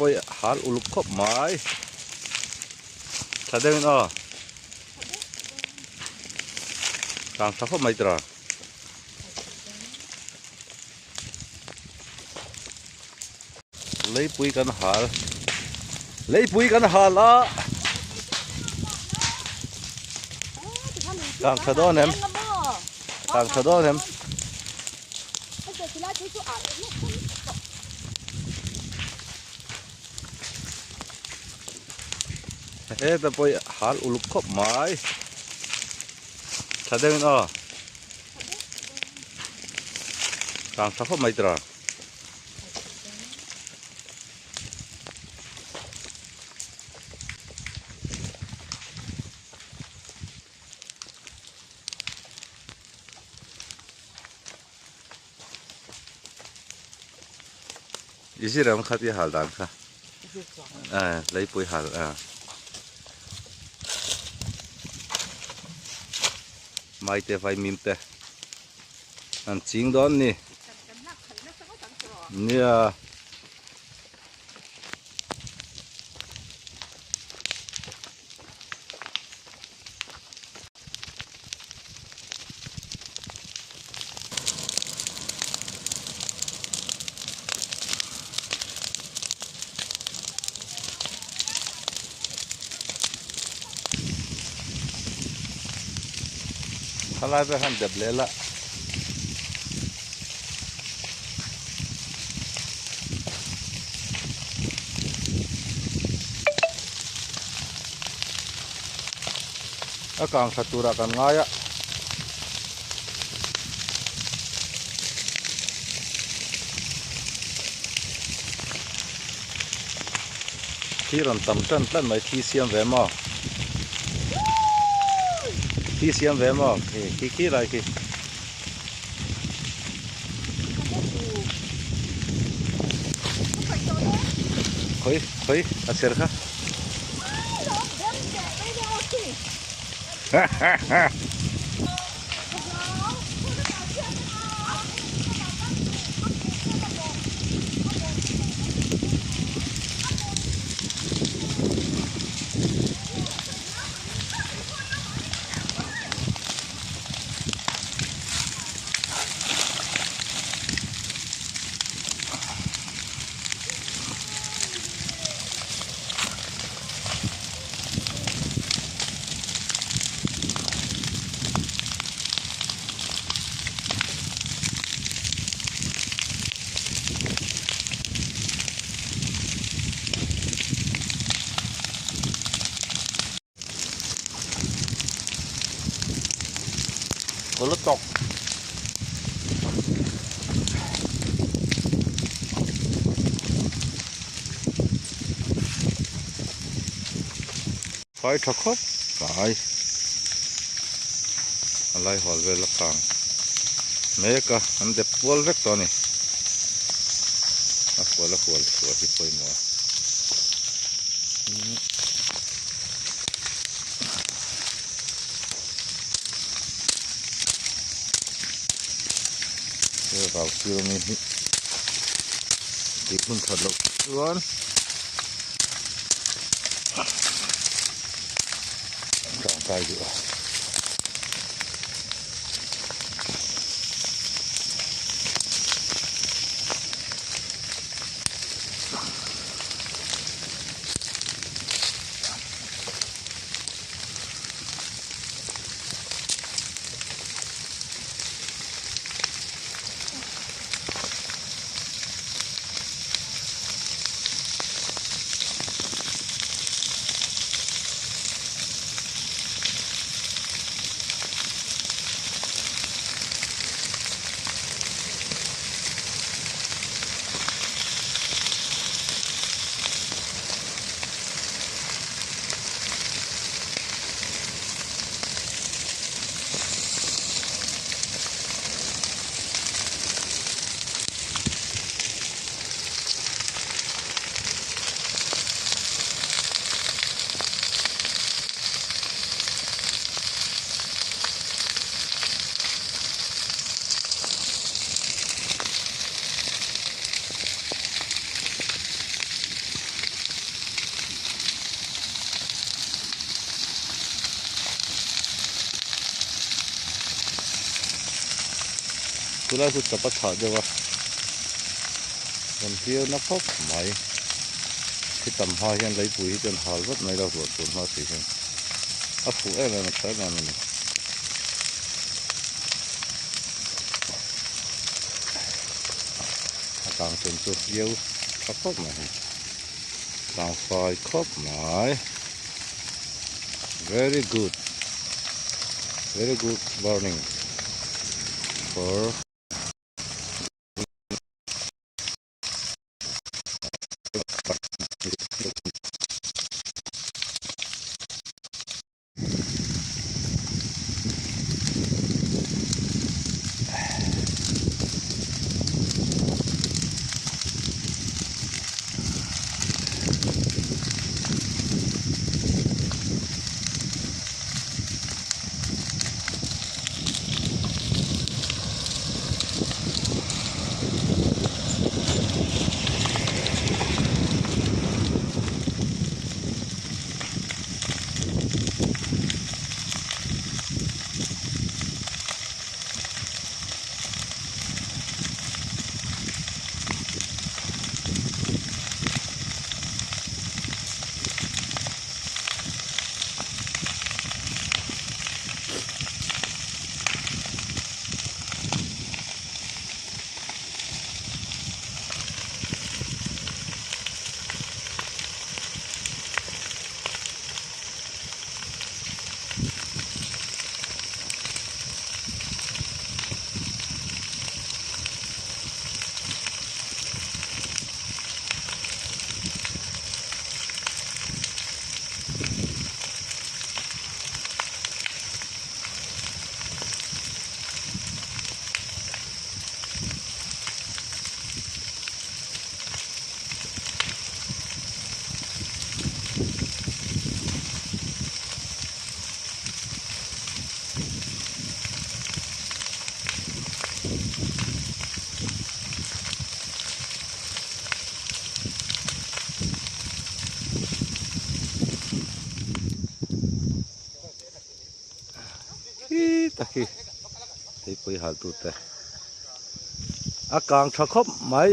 pawh i hal uluk khawp mai. Tha deuhin aw. Kang tha khawp mai tira. Leipui kan hal. Leipui kan hal a. Kang tha dawn em? Kang tha dawn em? Heta pawh hi hal uluk khawp mai. Tha deuhin aw. Kang tha khawp mai tira. I zir ang kha tih hal dan kha. Eh, leipui hal a. Mai te vai mim te. An ching dawn ni. Nia. Khalai vel han dep leh la. A kang tha turah kan ngai a. Thi rawn tam tan tlat mai thi siam ve maw thi siam ve maw khi khi khi lai khi. Khawi khawi a cher kha. Kawlutawk. Phai tha khawp mai a lai hual vel a kang mek a an dep pual vek tawh a ni a hual a hual chhuah hi pawimawh a. He vau sir ami hi tih hun that loh chuan tangkai duh a. Khulai khu chap a chhah deuh a rawn hliau na khawp mai khi tam hma hian leipui hi chuan hal vat mai lo ruah tur hma si hian a fuh em em a tha em em a ni. A kang chun chu hliau tha khawp mai hei kang fai khawp mai very good very good burning for Khi tak hi theipui hal tute a kang tha khawp mai.